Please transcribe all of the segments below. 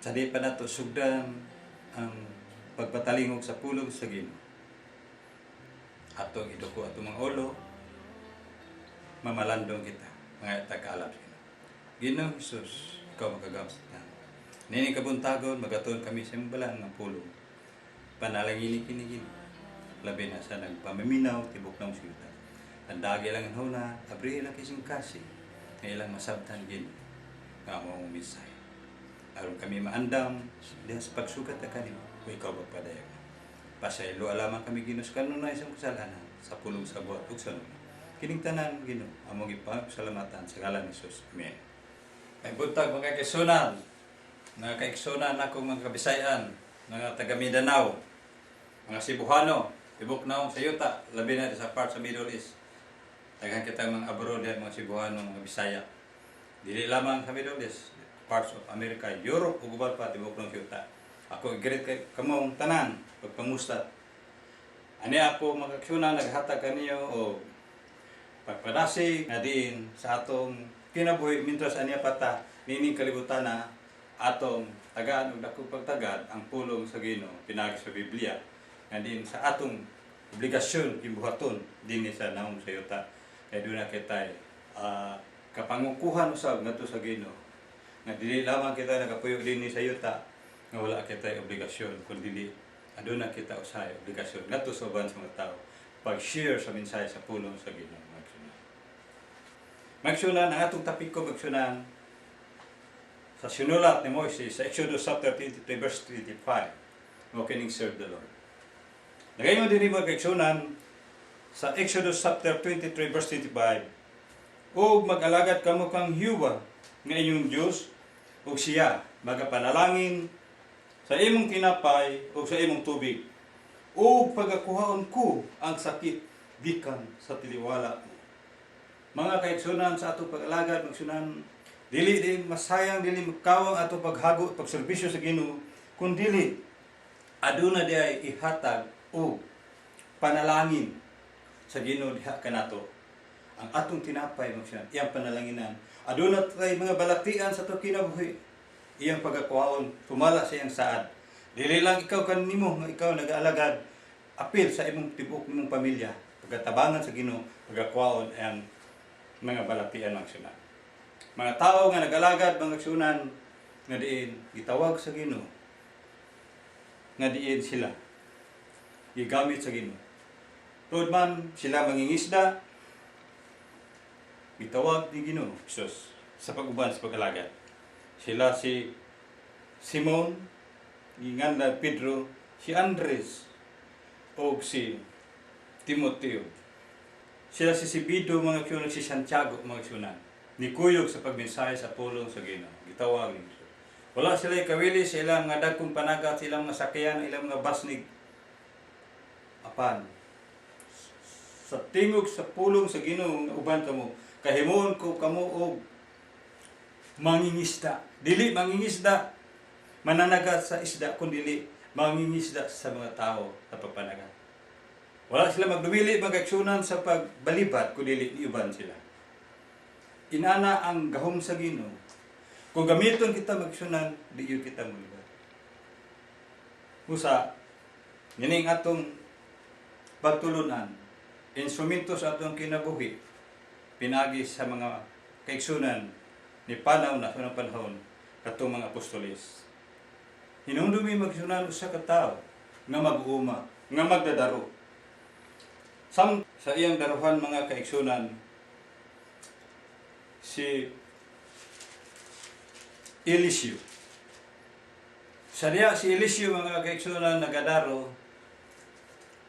Sa di pa nato sugdan ang pagpatalingog sa pulong sa Ginoo, atong iduko atong mga ulo, mamalandong kita, mga tag-alab sa Ginoo. Ginoong Hesus, ikaw makagahom sa tanan. Nining kabuntagon, magatuon kami sa imong balaan nga pulong. Panalangini kini, Ginoo. Labi na sa nagpamaminaw tibok ng siyudad. Andagi lang ang huna, abri ilang kasing-kasing, nga ilang masabtan, Ginoo, nga among mensahe. Aron kami maandam diha sa pagsugat na kanimo, kung ikaw magpadayag. Pasaylo lamang kami, Ginoo, sa kanunay sa kasalanan, sa pulong sa buhat ug sa nuna. Kining tanan, Ginoo, among ipagsalamatan sa ngalan ni Jesus. Amen. Ay buntag, mga kaigsunan akong mga Kabisayan, mga taga Mindanao, mga Cebuano, tibok naong sa yuta, labi na sa part sa Middle East. Daghan kita mga abroad diha, mga Cebuano, mga Bisaya. Dili lamang sa Middle East, parts of America, Europe, ug uban pa tibok ng yuta. Ako i-greet kay kamong tanan pagpangusta. Ani ako, mga kaigsunan, naghatag kaniyo og pagpadasig nga diin sa atong kinabuhi mintras ania pa ta nining kalibutan na atong tagaan og dakong pagtagad ang pulong sa Ginoo pinaagi sa Biblia nga diin sa atong obligasyon gimbuhaton dinhi sa naong sa yuta kay duna kitay kapangukuhan usab ngadto sa Ginoo nga dili lamang kita nagapuyo dinhi sa yuta nga wala kitay obligasyon, kun dili aduna kita usahay obligasyon ngadto sa uban sa mga tao, pag-share sa mensahe sa pulong sa Ginoo, mga igsunan. Mga igsunan, ang atong topiko, mga igsunan, sa sinulat ni Moises sa Exodus chapter 23 verse 25, mo kining "Serve the Lord." Nagayon din, mga kaigsunan, sa Exodus chapter 23 verse 25, "Ug mag-alagad kamo kang Jehova nga inyong Dios ug siya magapanalangin sa imong tinapay ug sa imong tubig ug pagakuhaon ko ang sakit gikan sa taliwala mo." Mga kaigsunan, sa atong pag-alagad, magsunan, dili din masayang, dili magkawang ato paghago pagserbisyo sa Ginoo kung dili aduna di ay ihatag og panalangin sa Ginoo diha kanato. Ang atong tinapay, magsunan, iyang panalanginan. Aduna tay mga balatian sa atong kinabuhi, iyang pagakuhaon tumala sa iyang saad. Dili lang ikaw kanimo nga ikaw nagaalagad, apil sa imong tibuok nimong pamilya, pagkatabangan sa Ginoo, pagakuhaon ang mga balatian, mga igsunan. Mga tao nga nag-alagad, mga igsunan, nga diin gitawag sa Ginoo, nga diin sila gigamit sa Ginoo. Tuod man sila mangingisda, gitawag ni Ginoo Jesus sa pag-uban sa pag-alagad. Sila si Simon, ginganlan Pedro, si Andres, o si Timoteo. Sila si Zebedeo, mga igsunan, si Santiago, mga igsunan. Nikuyog sa pagmensahe sa pulong sa Ginoo. Gitawag ni Jesus. Wala sila kawili sa ilang mga dagkong panagat, sa ilang mga sakyan, ilang mga basnig. Apan sa tingog sa pulong sa Ginoo nga "Uban kamo, kahimuon ko kamo og mangingisda." Dili mangingisda mananagat sa isda, kun dili mangingisda sa mga tao sa pagpanagat. Wala sila magdumili, mga kaigsunan, sa pagbalibat, kun dili niuban sila. Inana ang gahom sa Ginoo. Kung gamiton kita, mga igsunan, di yun kita mulibat. Usa, nining atong pagtulunan, instrumento sa atong kinabuhi, pinagi sa mga kaigsunan ni panaw na sa unang panahon, katong mga apostoles. Hinumdumi, mga igsunan, usa ka tawo nga mag-uuma, nga magdadaro. Sam sa iyang daruhan, mga kaigsunan, si Eliseo. Sa diya si Eliseo, mga kaigsunan, nagadaro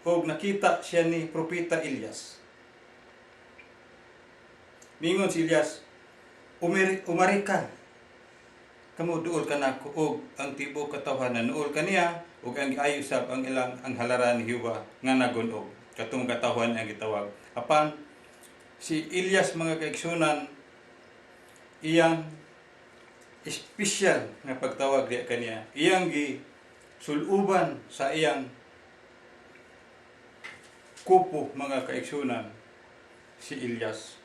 ug nakita siya ni Propeta Elias. Mingon si Elias, "Umiri, umari ka. Kamo duol ka nako," og ang tibuok katawhan nanuol kaniya ug ang giayo sab ang ilang ang halaran ni Jehova nga nagun-og. Katong katawhan ang gitawag. Apan si Elias, mga kaigsunan, iyang espesyal nga pagtawag diya kaniya. Iyang gi suluban sa iyang kupo, mga kaigsunan, si Elias.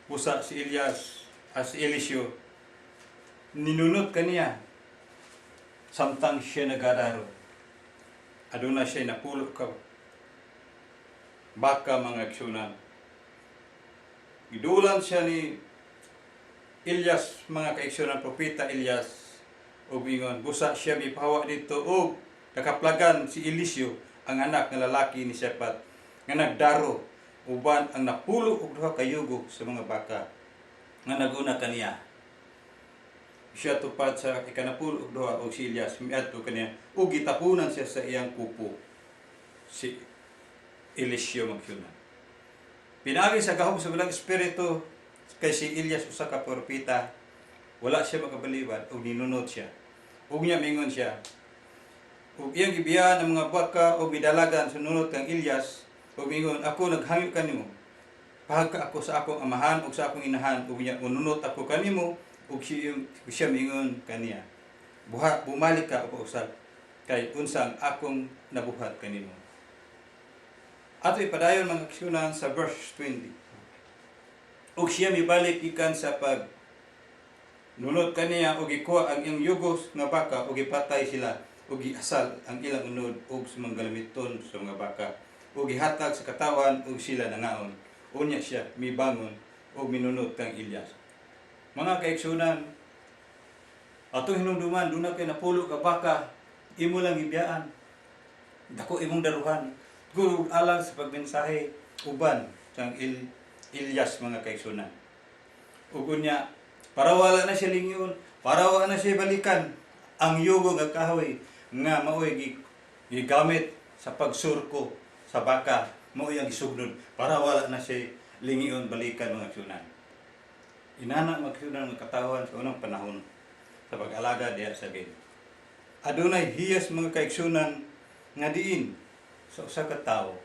Usa si Elias as Eliseo ninunot kaniya. Samtang siya nagadaro, aduna siya 10 ka baka, mga igsuonan. Gidulan siya ni Elias, mga kaigsuonan, propeta Elias, ug ingon busa siya mipahawa dito ug nakaplagan si Eliseo, ang anak nga lalaki ni Shaphat, nga nagdaro uban ang 12 ka yugo sa mga baka nga naguna kaniya. Siya tupad sa ika-12 og si Elias miadto kaniya ug gitapunan siya sa iyang kupo, si Eliseo magsyunan. Pinaagi sa gahom sa Balaang Espiritu, kay si Elias usa ka propeta, wala siya makabaliwat ug ninunot siya. Ug niya mingon siya. Ug iyang gibiyaan ang mga baka ug midalagan sa nunot kang Elias ug mingon, "Ako naghangyo kanimo. Pahagka ako sa akong amahan ug sa akong inahan ug niya ununot ako kanimo." Ug siya mingon kaniya, "Buha, bumalik ka ug usab kay unsang akong nabuhat kanimo?" Ato ipadayon, mga kaigsuonan, sa verse 20. Ug siya mibalik gikan sa pag nunot kaniya ug gikuha ang iyang yugos nga baka ug gipatay sila ug giasal ang ilang unod ug sa mga galamiton sa mga baka ug gihatag sa katawhan ug sila nangaon. Unya siya mibangon ug minunot kang Elias. Mga kaigsuonan, atong hinumduman, duna kay 10 ka baka, imo lang gibiyaan. Dako imong daruhan. Guro alang sa pagmensahe uban kang Elias, mga kaigsuonan. Ug unya, para wala na siya lingyon, para wala na siya balikan ang yugo nga kahoy nga maoy gigamit sa pagsurko sa baka, maoy ang gisugnod para wala na siya lingion balikan, mga kaigsuonan. Inana, mga kaigsuonan, mga katawhan sa unang panahon sa pag-alaga diha sa Ginoo. Adunay hiyas, mga kaigsuonan, nga diin sa usa ka tawo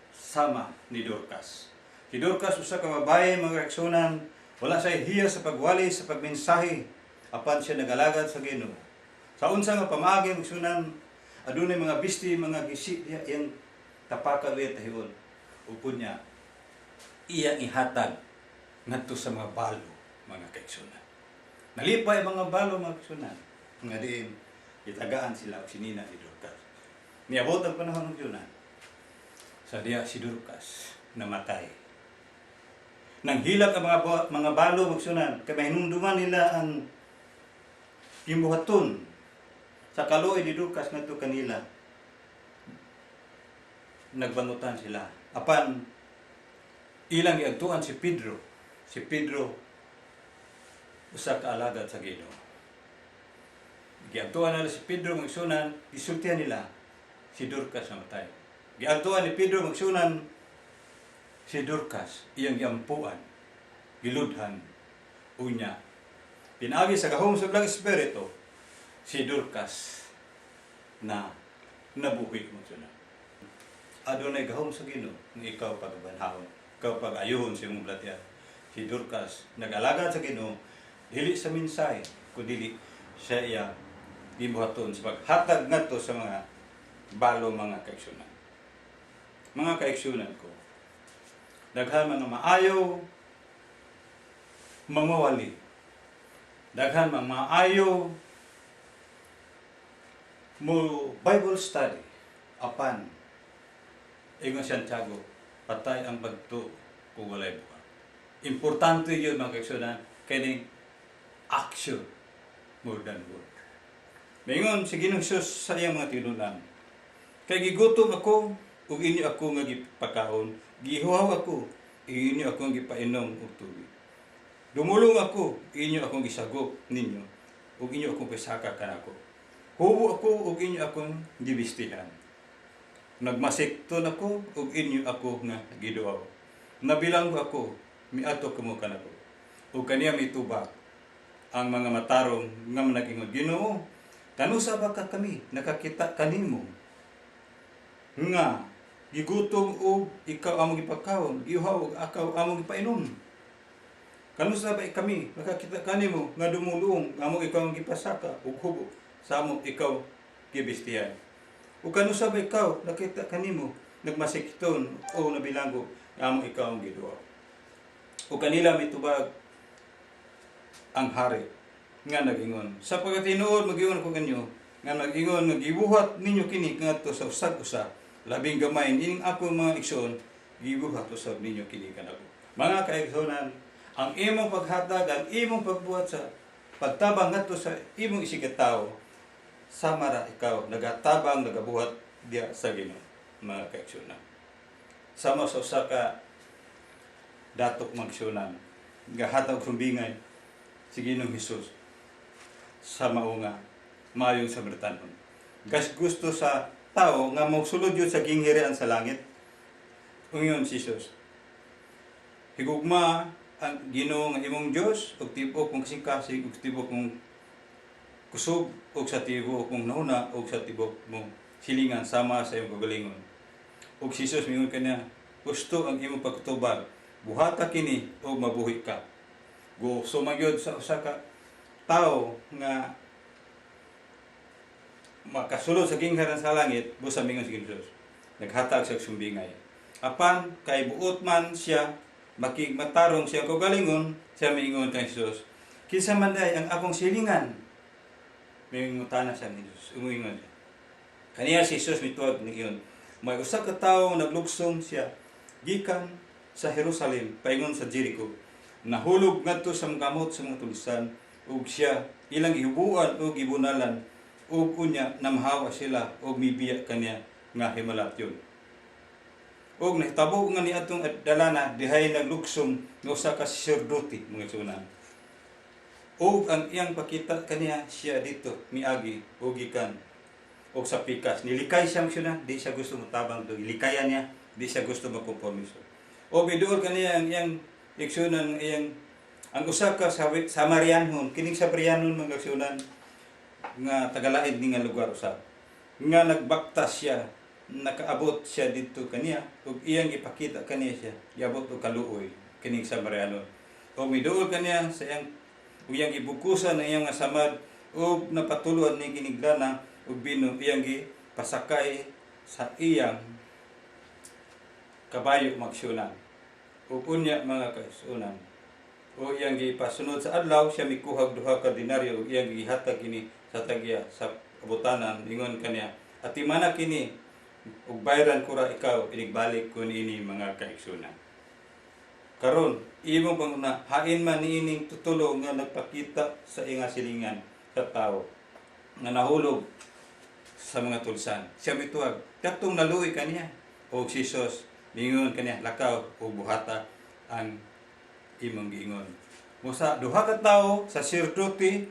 sama ni Dorcas. Si Dorcas, usa ka babae, mga kaigsuonan, wala siya hiyas sa pagwali sa pagmensahe apan siya nagalagad sa Ginoo. Sa unsa nga pamaagi, mga kaigsuonan, adunay mga bisti, mga gisi diha iyang tapaka diya tahion. Ug niya iyang ihatag ngadto sa mga balo, mga kaigsuonan. Nalipay ang mga balo, mga kaigsuonan, nga diin gitagaan sila og sinina ni Dorcas. Niabot ang panahon ng Yuna. Sa diya si Dorcas namatay. Nanghilak ang mga balo, magsunan, kay mahinumduman nila ang gibuhaton sa kaluoy ni Dorcas ngadto kanila. Nagbangutan sila. Apan ilang giadtuan si Pedro. Si Pedro, usa ka alagad sa Ginoo. Giadtuan nila si Pedro, magsunan, gisultihan nila si Dorcas namatay. Giadtuan ni Pedro, magsunan, si Dorcas, iyang giampuan, giludhan, unya. Pinaagi sa gahom sa Balaang Espiritu, si Dorcas na nabuhi, magsunan. Adunay gahom sa Ginoo nga ikaw pagbanhawon, ikaw pag-ayuhon sa imong balatian. Si Dorcas nag-alagad sa Ginoo dili sa mensahe kundi sa iya gibuhaton sa paghatag ngadto sa mga balo, mga kaigsuonan. Mga kaigsuonan ko, daghan mga maayo mangwali. Daghan mga maayo mo Bible study apan ingon Santiago, patay ang pagtuo kung walay buhat. Importante yun, mga kaigsuonan, kining action more than word. Mingon si Ginoong Hesus sa iyang mga tinunan, "Kay gigutom ako ug inyo ako nga gipakaon, gihuhaw ako, inyo ako nga gipainom og tubig. Dumulong ako, inyo akong gisagop ninyo, ug inyo akong pisaka kanako. Hubo ako ug inyo akong gibistihan. Nagmasikton ako ug inyo ako nga giduaw. Nabilanggo ako, miadto kamo kanako." Ug kaniya mitubag ang mga matarong nga nag-ingon, "Ginoo, kanusa ba ka kami nakakita kanimo nga gigutom og ikaw among gipakaon, giuhaw og ikaw among gipainom? Kanusa ba kami nakakita kanimo nga dumuluong amo ikaw ang gipasaka ug hubo sa amo ikaw gibistihan? Ug kanusa ba ikaw nakita kanimo nagmasikiton o nabilanggo nga amo ikaw ang giduaw?" Ug kanila mitubag ang hari Nga nag-ingon, "Sa pagkatinuod mag-ingon ko kanyo, nga nag-ingon nga gibuhat ninyo kini ngadto sa usag usa labing gamay ining ako mga igsoon, gibuhat usab ninyo kini kanako." Mga kaigsuonan, ang imong paghatag, ang imong pagbuhat sa pagtabang ngadto sa imong isigkatawo, sama ra ikaw nagatabang, nagabuhat diya sa Ginoo, mga kaigsuonan. Sama sa usa ka datok, mga kaigsuonan, gahatag og sumbingay si Ginoong Hesus sa mao nga maayong Samaritanon. Gas gusto sa tao nga mosulod yun sa gingharian sa langit. Ingon si Jesus, "Higugma ang Ginoo nga imong Dios ug tibok mong kasing-kasing ug tibok mong kusog ug sa tibok mong hunahuna ug sa tibok mong silingan sama sa imong kaugalingon." Ug si Jesus mingon kaniya, "Husto ang imong pagtubag. Buhata kini ug mabuhi ka." Gusto man gyud sa usa ka tao nga makasulod sa gingharian sa langit, busa mingon si Jesus. Naghatag siya og sumbingay. Apan kay buot man siya makigmatarong siya kaugalingon, siya miingon kay Jesus, "Kinsa man diay ang akong silingan?" Mingutana siya ni Jesus. Umuingon siya. Kaniya si Jesus mituag niingon, "May usa ka tawo nagluksom siya gikan sa Jerusalem paingon sa Jericho. Nahulog ngadto sa mga kamot sa mga tulisan ug siya ilang gihubuan ug gibunalan ug unya namahawa sila ug mibiya kaniya nga himalatyon. Ug nahitabo nga niadtong dalana dihay nagluksom nga usa ka saserdote, mga igsuonan. Ug ang iyang pakita kaniya siya dito miagi ug gikan og sa pikas." Nilikay siya, mga igsuonan, di siya gusto motabang do. Likayan niya, di siya gusto magkompromiso. O miduol kaniya ang iyang igsuonan, ang iyang ang usa ka Samarianhon, kining Samarianhon, mga igsuonan, nga tagalain ni nga lugar usab. Nga nagbaktas siya, nakaabot siya didto kaniya ug iyang ipakita kaniya siya, giabot og kaluoy kining Samarianon. Ug miduol kaniya sa iyang ug iyang gibukusan ang iyang nga samad ug napatuluan ni kining lana ug bino, iyang gipasakay sa iyang kabayo, mga igsuonan. Ug unya, mga kaigsuonan, o iyang gipasunod sa adlaw siya mikuhag 2 ka denaryo ug iyang gihatag kini sa tagya sa abutanan. Ingon kaniya, "Atimana kini ug bayran ko ra ikaw inigbalik ko niini." Mga kaigsuonan, karon imong panguna, hain man niining tutulo nga nagpakita sa iyang silingan sa tao nga nahulog sa mga tulsan? Siya mituag, "Katong naluoy kaniya." Og si Jesus mingon kaniya, "Lakaw ug buhata ang imong giingon." Musa duha ka tawo, sa saserdote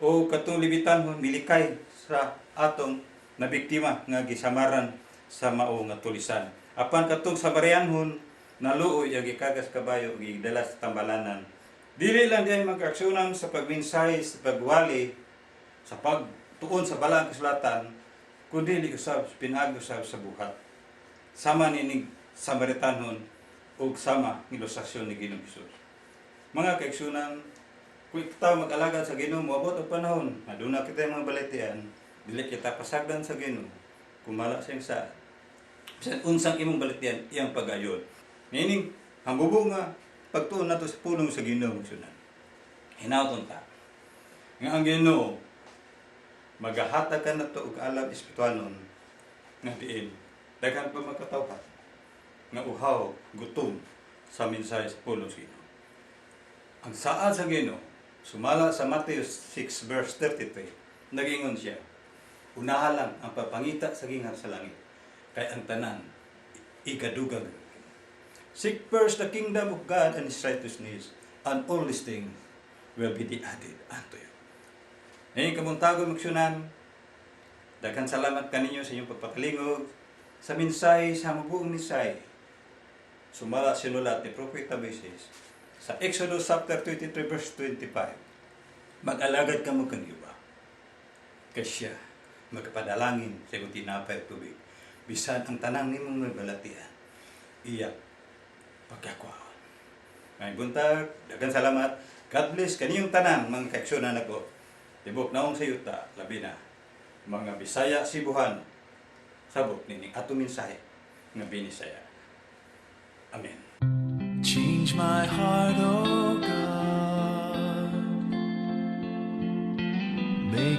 o katong Lebitanhon, milikay sa atong nabiktima nga gisamaran sa mao nga tulisan. Apan katong Samarianhon naluoy, ang gikagas kabayo, gidala sa tambalanan. Dili lang diay, mga kaigsuonan, sa pagmensahe, sa pagwali, sa pagtuon sa balaang kasulatan, kundi usab pinaagi usab sa buhat. Sama ni Samaritanhon ug sama ng ilustrasyon ni Ginoong Hesus. Mga kaigsuonan, kung ikaw mag-alagad sa Ginoo, moabot ang panahon, aduna kita mga balatian, dili kita pasagdan sa Ginoo, kumala siyang sa bisan unsang imong balatian, iyang pagayon. Niining hanggubo nga pagtuon nato sa pulong sa Ginoo, igsuonan. Hinawton ta nga ang Ginoo magahatag ka nato og alam espiritualnon nga diin daghan pa makatawhan nga uhaw, gutom sa mensahe sa pulong sa Ginoo. Ang saad sa Ginoo sumala sa Matthew 6 verse 33, nagingon siya, "Unahan lang ang pagpangita sa gingharian sa langit, kay ang tanan igadugag." "Seek first the kingdom of God and His righteousness, and all these things will be added unto you." Ngayon kabuntagon, mga igsuonan, daghan salamat kaninyo sa inyong pagpakalingog sa mensahe, sa buong mensahe. Sumala sinulat ni Propeta Moises sa Exodus chapter 23 verse 25. "Mag-alagad kamo kang iba. Kay siya magpadalangin sa imong tinapay at tubig. Bisan ang tanang nimong may balatian, iya pagkakuhaon." May buntag, daghan salamat. God bless kaniyong tanan, mga kaigsuonan nako. Tibok naong sa yuta, labi na mga Bisaya, Cebuano. Sabot nining ato mensahe nga Binisaya. Amen. Change my heart, oh God. Make